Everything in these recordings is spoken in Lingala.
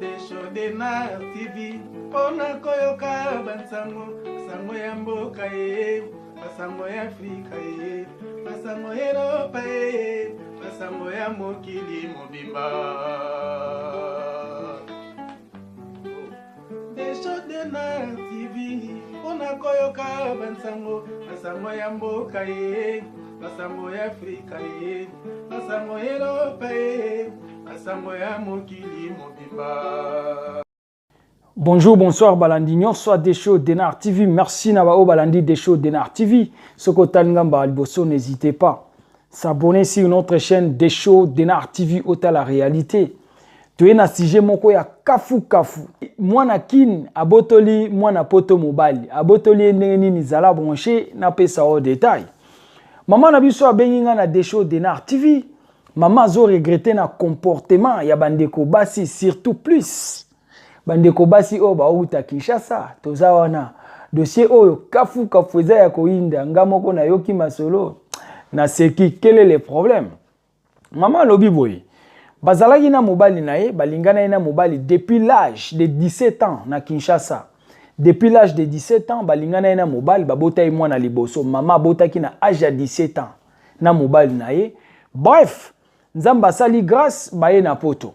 Desho Denard TV mpona koyoka bansango sango ya mboka ye, basango ya Afrika ye, basango ya Eropa ye, basango ya mokili mobimba. Desho Denard TV mpona koyoka bansango, basango ya mboka ye, basango ya Afrika ye, basango ya Eropa ye, basango ya mokili mobimba. Bonjour, bonsoir balandi nyonso ya Desho Denard TV. Merci na baoyo balandi Desho Denard TV. Soki otali nga mbala liboso, n'hésitez pas s'abonner sur notre chaîne Desho Denard TV, otala réalité. Toye na sujet moko ya kafu kafu. Mwana kin abotoli mwana poto mobali. Abotoli ye ndenge nini? Zala branché, napesa yo détail. Mama na biso abengi nga na Desho Denard TV. Mama azo regretter na comportement ya bandeko basi, surtout plus bandeko basi oyo bauta Kinshasa. Toza wana, dossier oyo kafu kafu eza ya koyinda. Nga moko nayoki masolo, naseki. Quel est le problème? Mama alobi boye: bazalaki na mobali na ye, balingana ye na mobali depuis l'âge de 17 ans na Kinshasa. Depuis l'âge de 17 ans balingana ye na mobali, babota ye mwana liboso. Mama abotaki na âge ya 17 ans na mobali na ye. Bref, Nzambe asali grâce, baye na poto.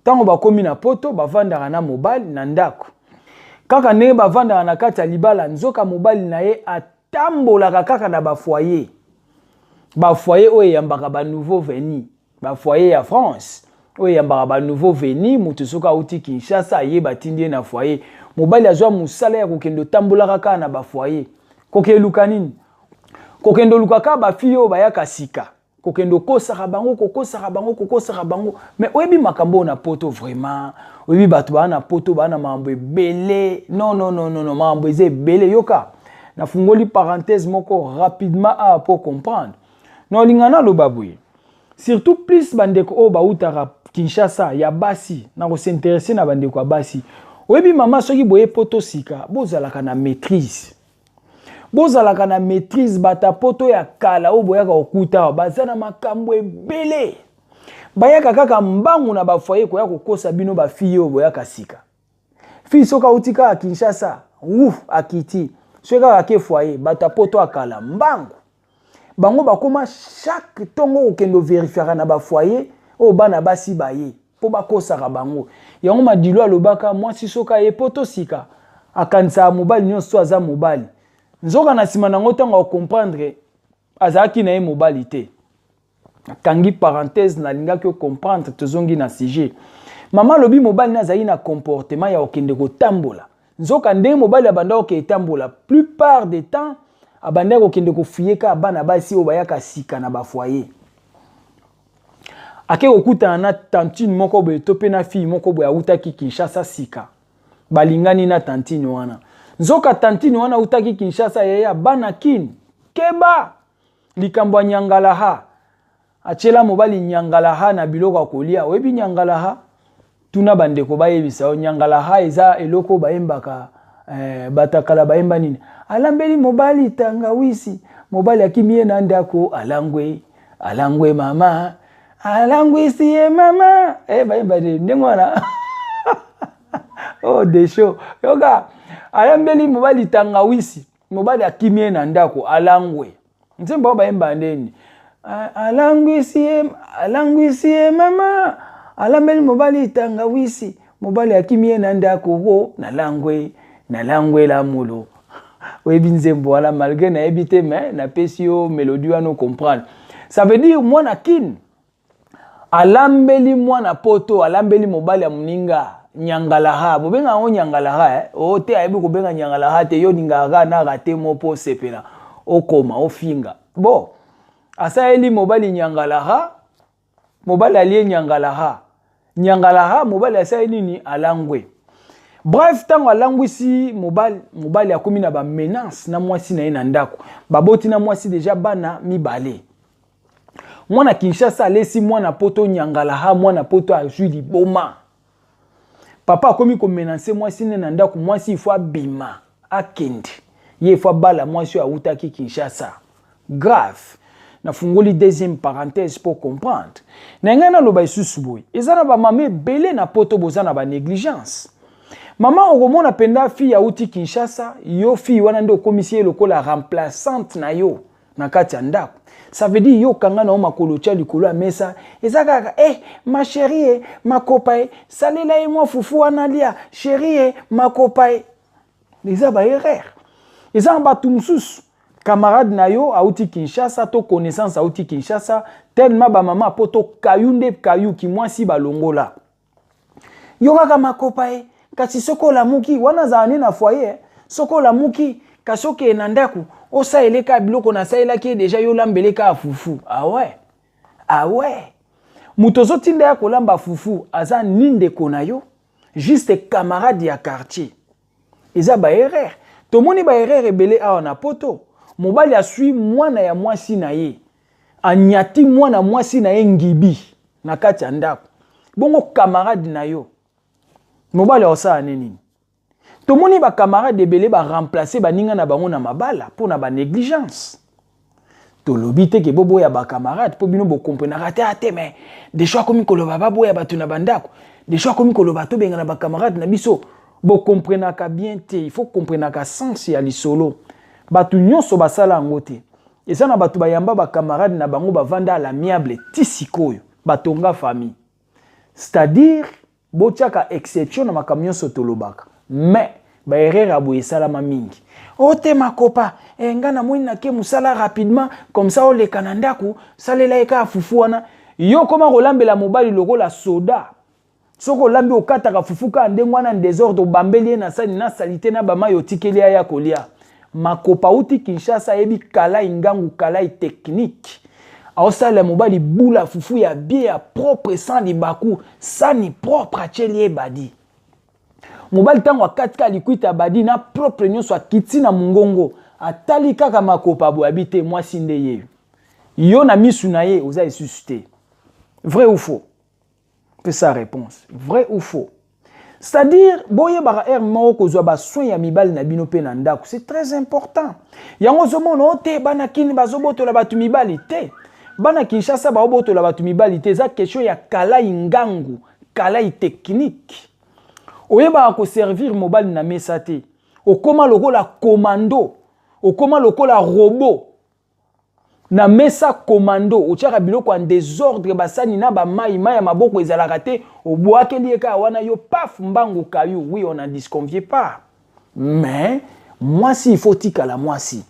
Ntango bakomi na poto, bavandaka na mobali na ndako kaka ndenge bavandaka na kati ya libala. Nzoka mobali na ye atambolaka kaka na bafoyer, bafoyer oyo eyambaka banouveau venu, bafoyer ya France oyo eyambaka banouveau venu. Moto soki auti Kinshasa, aye, batindi ye na foyer. Mobali azwa mosala ya kokende otambolaka kaka na bafoyer. Kokeluka nini? Kokende oluka kaka bafille oyo bayaka sika, kokende okosaka bango, kokosaka bango, kokosaka bango. Mais oyebi makambo oyo na poto, vraiment, oyebi bato baa na poto, baa na makambo ebele. Non, non, non, non, non, makambo eza ebele. Yoka, nafungoli parenthèse moko rapidement awa po comprendre. Na olinga naloba boye, surtout plus bandeko oyo bautaka Kinshasa ya basi, na kos'intéresser na bandeko ya basi. Oyebi mama, soki boye poto sika, bozalaka na maîtrise, bozalaka na maîtrise. Bato poto ya kala oyo boyaka kokuta awa baza na makambo ebele. Bayaka kaka mbangu na bafoyer koya kokosa bino bafille oyo boyaka sika. Fille soki auti kaka Kinshasa, wuf, akiti, soki kaka ake foyer, bato ya poto ya kala mbangu bango bakóma chaque ntongo kokende ovérifiaka na bafoyer oyo bana basi baye mpo bakosaka bango. Yango Madilu alobaka: mwasi soki aye poto sika, akanisaka mobali nyonso aza mobali. Nzoka na nsima nango, ntango acomprendre, azalaki na ye mobali te. Akangi parenthèse, nalingaki ocomprendre. Tozongi na sujet. Mama alobi mobali ne azalaki na comportement ya kokende kotambola. Nzoka ndenge mobali abanda kokende tambola, plupart de temps abandaki kokende kofouiller kaka bana basi oyo bayaka sika na bafoyer. Ake kokutana na tantine moko boye to mpe na fille moko boye awutaki Kinshasa sika. Balingani na tantine wana. Nzoka tantine wana awutaki Kinshasa. Yaya, bana kini keba, likambo ya nyangalaha. Atiela mobali nyangalaha na biloko ya kolia. Oyebi nyangalaha? Tuna bandeko bayebisa yo. Nyangalaha eza eloko oyo bayembaka, bato kala bayemba nini? Alambeli mobali tangawisi, mobali akimi ye na ndako, alangwe, alangwe mama, alangwisi ye mama. Bayemba te ndenge wana. Oh, Desho, yoka: ayambeli mobali tangawisi, mobali akimi ye na ndako, alangwe. Nzembo oyo bayemba ndeni? Alangwisi ye, alangwisi ye mama, alambeli mobali tangawisi, mobali akimi ye na ndako, wo nalangwe, nalangwela molo. Oyebi nzembo wana? Malgré nayebi te, mais napesi yo mélodie wana, ocomprendre. Ça veut dire mwana kine alambeli mwana poto, alambeli mobali ya moninga nyangalaha. Bobenga yango nyangalaha, eh? O te, ayebi kobenga nyangalaha te. Yo olingaka kaka na rate mo mpo osepela, okoma ofinga. Bon, asaleli mobali nyangalaha, mobali alie nyangalaha. Nyangalaha, mobali asali nini? Alangwe. Bref, ntango alangwisi mobali, mobali akomi na bamenace na mwasi na ye na ndako. Baboti na mwasi déjà bana mibale. Mwana Kinshasa alesi mwana poto nyangalaha, mwana poto azwi liboma. Papa akomi komenacer mwasi ne na ndako. Mwasi ifo abima, akende, ye ifo abala mwasi oyo awutaki Kinshasa. Grave. Nafungoli deuxième parenthèse pour comprendre. Na ngai naloba lisusu boye, eza na bamama ebele na poto boza na banégligence. Mama, okomona mpenza fille auti Kinshasa, yo fille wana nde okomisi ye lokola remplaçante na yo na kati ya ndako. Ça veut dire yo kanga na yo makolo, tia likolo ya mesa, eza kaka ma chérie, makopa e, salela ye mwa fufu wana lia, chérie, makopa e. Eza baerreur. Eza na bato mosusu, camarade na yo auti Kinshasa to connaissance auti Kinshasa, tellement bamama po to kayu nde kayu kimwasi balongola yo kaka makopa ye. Kasi soki olamuki wana, azala nde na foyer. Soki olamuki, kasi okende na ndako, osalele kaka biloko nasalelaki ye déjà, yo olambele kaka fufu. Awe awe, moto ozotinda ya kolamba fufu aza ni ndeko na yo, juste camarade ya quartier. Eza baerreur. Tomoni baerreur ebele awa na poto. Mobali aswi mwana ya mwasi na ye, anyati mwana mwasi na ye ngibi na kati ya ndako. Bongo camarade na yo mobali akosala ne nini? Tomoni bacamarade ebele baremplace baninga na bango na mabala mpo na banégligence. Tolobi te ke boboya bacamarade, mpo bino bokomprenaka te ate. Mais deja akomi koloba baboya bato na bandako, deja akomi koloba tobenga na bacamarade na biso. Bokomprenaka bien te. Il faut komprenaka sens ya lisolo. Bato nyonso basala yango te. Eza na bato bayamba bacamarade na bango, bavanda à l'amiable ti sikoyo, batonga famille. C'est-à-dire botiaka exception na makambo nyonso tolobaka, mais baerreur ya boye esalama mingi. O te makopa nga namoni nake mosala rapidement comme ça, oleka na ndako, salela ye kaka fufu wana. Yo koma kolambela mobali lokola soda. Soki olambi, okataka fufu kaka ndenge wana, désordre, obambeli ye na sani na saleté na bamai, otikeli ye ya kolia. Makopa uti Kinshasa, ayebi kalai ngangu, kalai technique, aosalela mobali bula fufu ya bien, ya propre, sans libaku, sani propre, atieli ye badi. Mobali ntango akati kaka likwita badi na propre nyonso, akiti na mongongo, atali kaka makopa boye, abi te, mwasi nde ye yo na misu na ye oza lisusu te. Vrai ou faux? Pesa réponse, vrai ou faux? C'est-à-dire boyebaka heure moko kozwa basoin ya mibali na bino mpe na ndako, c'est très important. Yango ozomona o te, bana kini bazobotola bato mibali te, bana Kinshasa baobotola bato mibali te. Eza question ya kalai ngangu, kalai technique. Oyebaka koservir mobali na mesa te, okóma lokola commando, okóma lokola robot na mesa. Commando, otiaka biloko ya désordre, basani na bamai, mai ya maboko ezalaka te, obwakeli ye kaka wana, yo paf, mbangu kayu. Oui, on n'en disconvient pas, mais mwasi, il faut tikala mwasi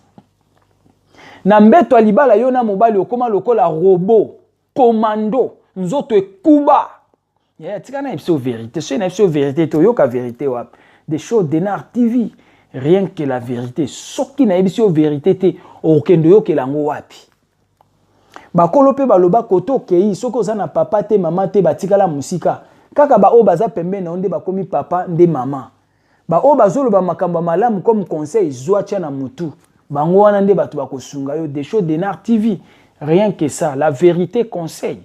na mbeto ya libala. Yo na mobali okóma lokola robot commando, nzoto ekuba. Yeah, tika na biso vérité. Soki na biso vérité, toyoka vérité wapi? Des choses Denar TV, rien que la vérité. Soki nayebisi yo vérité te, okende oyokela yango wapi? Bakolo mpe baloba kote okei, soki oza na papa te, mama te, batikala mosika. Kaka baoyo baza pembeni na yo nde bakomi papa nde mama. Baoyo bazoloba makambo ya malamu comme conseil, zwa, tia na mutu. Bango wana nde bato bakosunga yo. Desho Denar TV, rien que ça, la vérité conseil.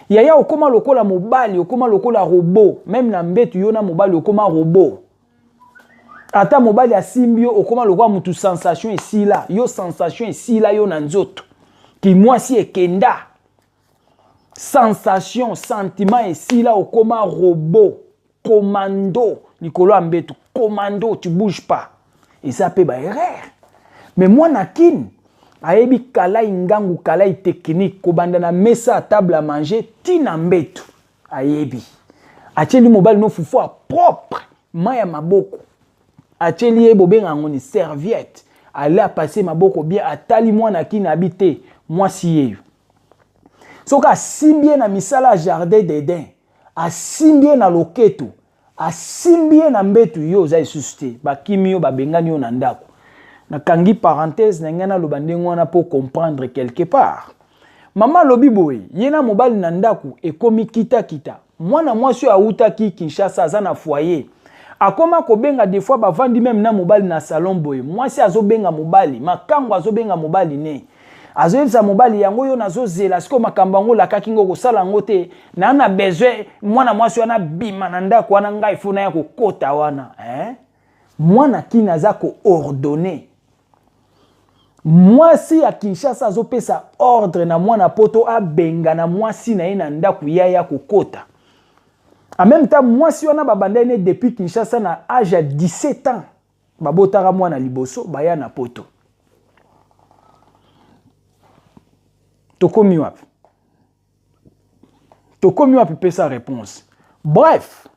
Yaya, okóma lokola mobali, okóma lokola robot même na mbetu. Yo na mobali okóma robot. Ata mobali asimbi yo, okóma lokola mutu sensation esila yo, sensation esila yo na nzoto, kimwasi ekenda, sensation, sentiment esila, okóma robot commando likolo ya mbeto. Commando, tu bouge pas. Eza mpe baerreur. Mais mwana kini ayebi kalai ngangu, kalai technique, kobanda na mesa ya table à manger ntina mbeto. Ayebi atieli mobali no fufu ya propre, mai ya maboko atieli ye, bobenga yango ni serviette, ale apase maboko bien, atali mwana kini, abi te, mwasi yeyo. Soki asimbi ye na misala ya jardin d'Eden, asimbi ye na loketo, asimbi ye na mbetu, yo oza lisusu te, bakimi yo, babengani yo na ndako. Nakangi parenthèse na ngai, naloba ndenge wana mpo comprendre quelque part. Mama alobi boye, ye na mobali na ndako ekomi kitakita. Mwana mwasi oyo awutaki Kinshasa aza na foyer, akoma kobenga des fois, bavandi même na mobali na salon boye, mwasi azobenga mobali makango, azobenga mobali ne, azoyebisa mobali yango: "Yo nazozela sikoyo makambo yango olakaki ngo, kosala yango te. Naa na besoin mwana mwasi wana bima na ndako wana, ngai fo naya kokota wana, eh? Mwana kini aza koordonner. Mwasi ya Kinshasa azopesa ordre na mwana poto abengana mwasi na ye na ndako ya ya kokota. En même temps mwasi wana babandaki ne depuis Kinshasa na age ya 17 ans babotaka mwana liboso baya na poto. Tokomi wapi? Tokomi wapi? Pesa réponse. Bref,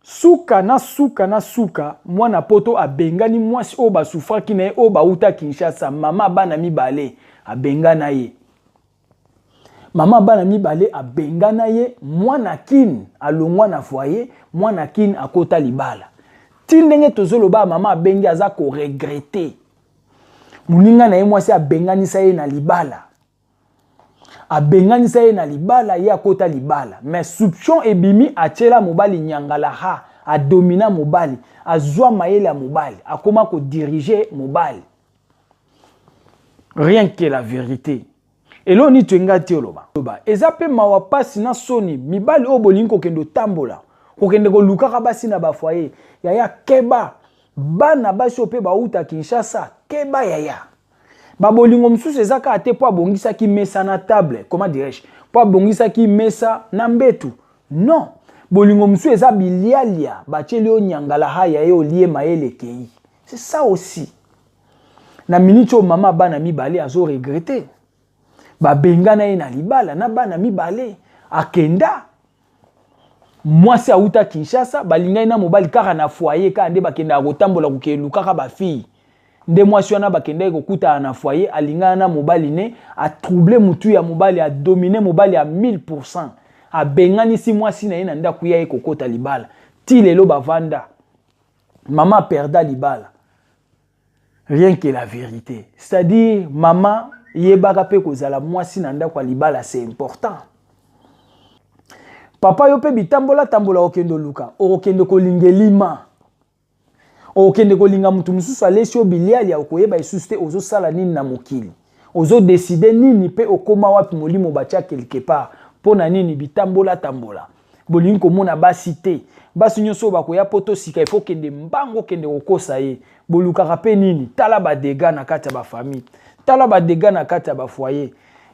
suka na suka na suka, mwana poto abengani mwasi oyo basufraki na ye, oyo bauta Kinshasa, mama bana mibale, abengana ye. Mama bana mibale abengana ye, mwana kin alongwa na foyer, mwana kin akota libala. Ti ndenge tozoloba, mama abengi aza koregretter. Moninga na ye mwasi abenganisa ye na libala. Abenganisa ye na libala, ye akota libala. Mais soupçon ebimi, atiela mobali nyangala ha, adomina mobali, azwa mayele ya mobali, akoma kodiriger mobali. Rien que la vérité. Eloko nini toyenga te oloba? Loba. Eza pe mawa pasi na soni, mibali oyo bolingi kokende otambola, kokende kolukaka basi na ba foyer. Yaya keba, bana basi oyo pe bauta Kinshasa, keba yaya. Ba bolingo mosusu eza kaka te po abongisaki mesa na table, comment dirais-je? Po abongisaki mesa na mbetu. Non, bolingo mosusu eza bilialia, batieli yo nyangala ha ya ye olie mayele ekei. C'est ça aussi. Na minute oyo mama bana mibale azo regretter. Babengana ye na libala na bana mibale, akenda. Mwasi auta Kinshasa, balingani na mobali kaka na foyer, kaka nde bakendaka kotambola kokende lukaka ba fille. Nde mwasi wana bakendaki kokutana na foyer, alingana na mobali ne, a troubler mutu ya mobali, a dominer mobali à 1000%. Abenganisi mwasi na ye na ndako ya ye kokota libala. Ti lelo bavanda. Mama perda libala. Rien que la vérité. C'est-à-dire, mama yebaka pe kozala mwasi na ndako ya libala, c'est important. Papa yo pe bitambola tambola okende luka, okende kolinga elima. Okende kolinga mutu mususu alesi yo bilialia, okoyeba lisusu te ozosala nini na mokili. Ozo décider nini pe okoma wapi molimo batia quelque part. Pona nini bitambola tambola. Bolingi komona basi te. Basi nyonso oyo bakoya poto sika, il faut kende mbango kende kokosa ye. Bolukaka pe nini? Tala ba dégâts na kati ya ba famille. Tala ba dégâts na kati ya ba foyer.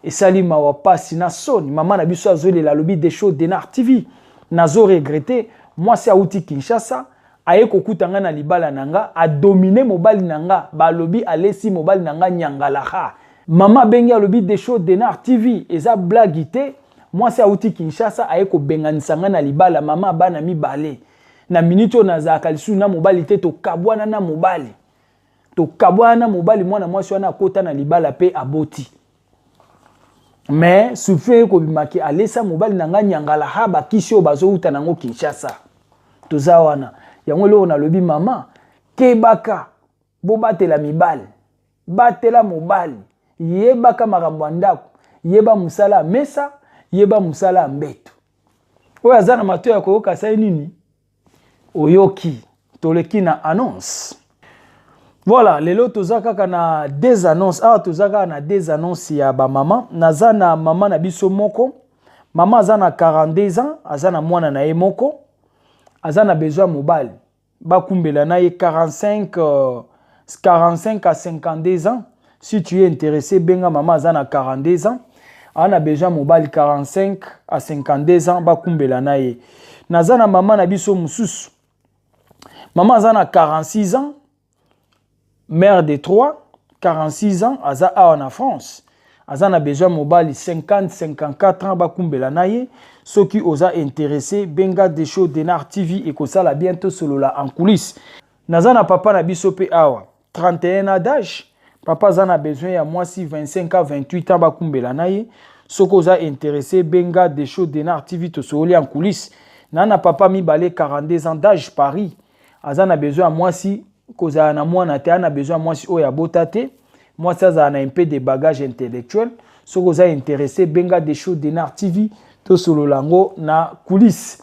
Esali mawa pasi na soni. Mama na biso azolela alobi Desho Denar TV. Nazo regretter mwasi auti Kinshasa, aye kokuta nga na libala na nga, a dominer mobali na nga, balobi alesi mobali na nga nyangala ha. Mama abengi alobi Desho Denar TV eza blague te. Mwasi auti Kinshasa aye kobenganisa nga na libala, mama bana mibale. Na minute oyo nazalaka lisusu na mobali te, tokabwana na mobali. Tokabwana na mobali, mwana mwasi wana akota na libala pe aboti. Mais soupçon ye kobimaki alesa mobali na nga nyangala ha bakisi oyo bazouta nango Kinshasa. Toza wana. Yango eloko nalobi mama, kebaka, bobatela mibali. Batela mobali, yebaka makambo ya ndako, yeba mosala ya mesa, yeba mosala ya mbeto. Oyo aza na matoyi ya koyoka asali nini? Oyoki. Toleki na annonce. Voilà, lelo toza kaka na deux annonces. Awa toza kaka na deux annonces ya ba mama. Naza na mama na biso moko. Mama aza na 42 ans, aza na mwana na ye moko. Aza na besoin ya mobali. Bakumbela na ye 45 à 52 ans. Si tu es intéressé, benga mama aza na 42 ans. Aza na besoin mobali 45 à 52 ans, bakumbela na ye. Naza na mama na biso mosusu. Mama aza na 46 ans, mère de 3, 46 ans, aza awa na France. Aza na besoin mobali 50, 54 ans, bakumbela na ye. Soki oza intéressé, benga Desho Denar TV ekosala bientôt solola en coulisses. Naza na papa na biso pe awa, 31 ans d'âge. Papa aza na besoin ya mwasi 25 à 28 ans, bakumbela na ye. Soki oza intéressé, benga Desho Denar TV tosololi en coulisses. Na na papa mibale 42 ans d'âge, Paris. Aza na besoin ya mwasi kozala na mwana te, aza na besoin ya mwasi oyo abota te. Mwasi azala na un peu de bagage intellectuel. Soki oza intéressé, benga Desho Denar TV tosolola yango na coulisses.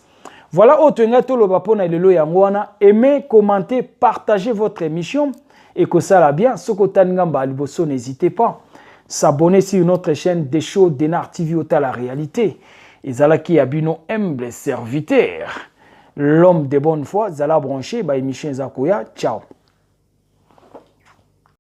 Voilà oyo toyenga toloba mpona lelo yango wana. Aimez, commentez, partagez votre émission et que ça la bien. Soki otali ngambo ya liboso, n'hésitez pas. S'abonner sur notre chaîne Desho Denar TV ota la réalité. Ezalaki ya bino humble serviteur, l'homme de bonne foi, zala branché ba émission eza koya. Ciao.